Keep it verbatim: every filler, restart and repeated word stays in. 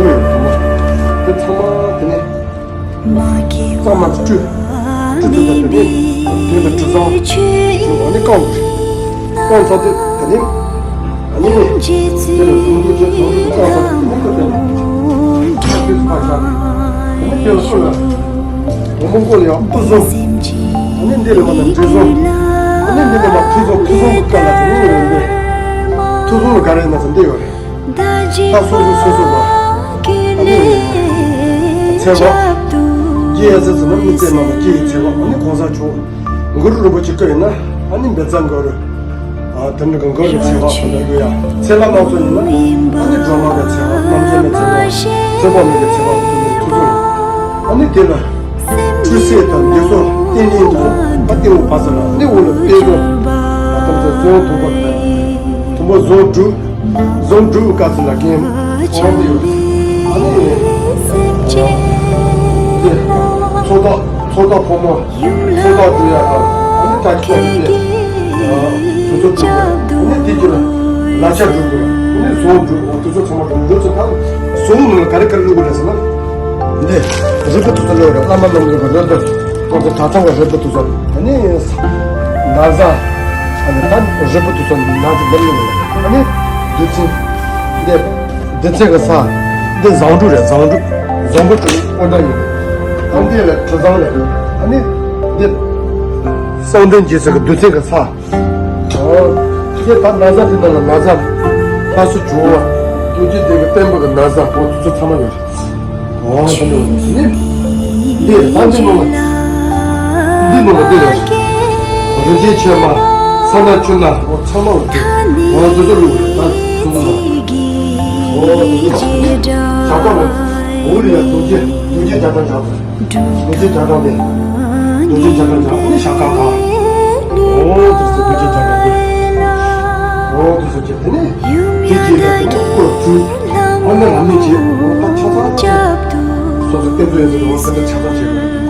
དེ་ཚང་མ་དེ་ནས་གཙང་མ་དེ་བཀྲུས། བཀྲུས་དུས་ད་དེ་ནས་དེ་ལ་དྲི་བཟང་བྱུགས། ཨ་ནི་བཀང་དགོས། བཀང་ཚར་དུས་དེ་ནས་ཨ་ནི་དེ་ལ་བཟུང་དུས་དེ་བཟུང་དུས་བཀང་ཚར་དུས་དེ་ནས་ཁ་དེ་ལ་ཁ་དེ་ཕར་བཞག་དེ་ནས་དེ་ལ་ཁོ་ལ་བུ་མོ་མགོ་ལ་ཡང་སྤུ་བཟུང་། ཨ་ནི་འདི་ལ་མ་ན་འབྲས་བཟུང་། ཨ་ནི་འདི་ལ་མ་ཐུགས་བཟུང་། ཐུགས་བཟུང་གི་སྐབས་ལ་དེ་ནས་ཡོད་རེད། ཐུགས་བཟུང་ལ་ག་རེ་ཡིན་ན་ཟེར་འདི་ཡོད་རེད། ད་སོ་སོ་སོ་སོ་ལ་ཨ་ནི་ཚེ་དཔག་སྐྱེ་ཡ་ཟེར་ཟེར་ན་མི་ཚེ་མ་ལ་སྐྱེ་ཡི་ཚེ་དཔག་ཨ་ནི་གོང་ས་མཆོག་གུ་རུ་རིན་པོ་ཆེ་སྐུ་ཡིན་ན་ཨ་ནི་འབེ་ཙ་གུ་རུ། ཨ་དེ་འདྲ་གི་གུ་རུ་ཚེ་དཔག་དེ་འདྲ་ཡོད་ཡ། ཚེ་བླ་མ་ཚོ་ཡིན་ན་ཨ་ནི་སྒྲོལ་མ་གི་ཚེ་དཔག་རྣམ་རྒྱལ་མའི་ཚེ་དཔག་ཚེ་དཔག་མེད་ཀྱི་ཚེ་དཔག་ཚོ་ཡོད་ཚོ་ཚོ་ཡོད། ཨ་ནི་དེ་ལ། ཆོས་སྲིད་དང་འདི་ཚོ་བསྟན་ལྡན་དུ་ཨ་ཏི་འོ་བ་ས་ལ་ནི་འོ་ལ་དཔེ་ཚོ་ཨ་ཏམ་ཚོ་བཟོ་དུམ་བུ་དུམ་བུ་བཟོ་འགྲུབ། བཟོ་འགྲུབ་དཀའ་ཚེ་ལ་རྒན་ཚོང་འདི་ཡོད། ཨ་ནི་འདི་ཚོ་ད་ཚོ་ད་ཕོ་མོ་ཚོ་ད་འགྲུབ་ཡ་དང་ཨ་ནི་ད་ཁྱོད་འདི་དེ་ཚོ་འགྲུབ་ཡ་ཨ་ནི་དེ་ཁྱོད་ལ་ཆ་འགྲུབ་དགོས་ཨ་ནི་བཟོ་འགྲུབ་འོ་དེ་ཚོ་ཚང་མ་འགྲུབ་འགྲུབ་ཚོ་ད་བཟོ་ནང་ལ་ག་རེ་ག་རེ་བླུགས་དགོས་རེད་ཟེར་ན། འདི་རིལ་བུ་དེ་ཚོ་བླུགས་རེད། བླ་མ་རྣམས་ཀྱི་རིལ་བུ་ཁོང་ཚོ་གྲྭ་ཚང་གི་རིལ་བུ་དེ་ཚོ་ཨ་ནི་ན་བཟའ། ཨ་ནི་ད་རིལ་བུ་དེ་ཚོ་ན་བཟའ་འདི་མི་ལ་ཨ་ནི་བདུད་རྩི། འདི་བདུད་རྩི་གི་ས། འདི་བཟང་དྲུག་རེད། བཟང་དྲུག་བཟང་པོ་དྲུག་ཨོ་འདྲ་ཡིན། ཨ་འདི་ལ་དྲི་བཟང་རེད། ཨ་ནི་འདི་གསང་བདེ་འཇིགས་བྱེད་ཀྱི་བདུད་རྩི་གི་ས། ཨོ། ཁྱེད་ད་ན་བཟའ་དེ་ནང་ལ་ན་བཟའ། ལྷ་སྲུ་ཇོ་བོ། རྡོ་རྗེ་གདན་གྱི་བརྟན་པོ་གི་ན་བཟའ་ཨོ་དེ་ཚོ་ཚང་མ་ཡོད་རེད། ཨོ་དེ་འདྲ་ཡོད་རེད། འདི་ད་འདི་ནང་ལ། འདི་ནང་ལ་འདི་ཡོད་རེད། རིན་ཆེན་ཕྱེ་མ། ས་ན་ཆུ་ན་ཨོ་ཚང་མ་ཡོད་རེད། ཨོ་དེ་ཚོ་བླུགས་རེད་ད་གསུང་ལ། ཨོ་དེ་ཚོ་ད་ལྟ་བ་འོ་ལ་ཡ་རྡོ་རྗེ་རྡོ་རྗེ་རྒྱ་གྲམ་རྒྱག་དགོས། རྡོ་རྗེ་རྒྱ་གྲམ་རྒྱག་དེ། རྡོ་རྗེ་རྒྱ་གྲམ་རྒྱག་ཨ་ནི་ཞག་ཁ་གང་། ཨོ་དེ་ཚོ་རྡོ་རྗེ་རྒྱ་གྲམ་དེ། ཨོ་དེ་ཚོ་བྱས་དེ་ནས་དེ་རྗེས་ལ་དེ་ནས་སྐོར་བཅུ། ཨ་ནི་རང་མེད་བྱས་ཨོ་ད་ཆ་ཚང་བྱས། སོ་སོ་བསྟན་འཛིན་ཡོད་ཚད་ཨོ་དེ་འདྲ་ཆ་ཚང་བྱས།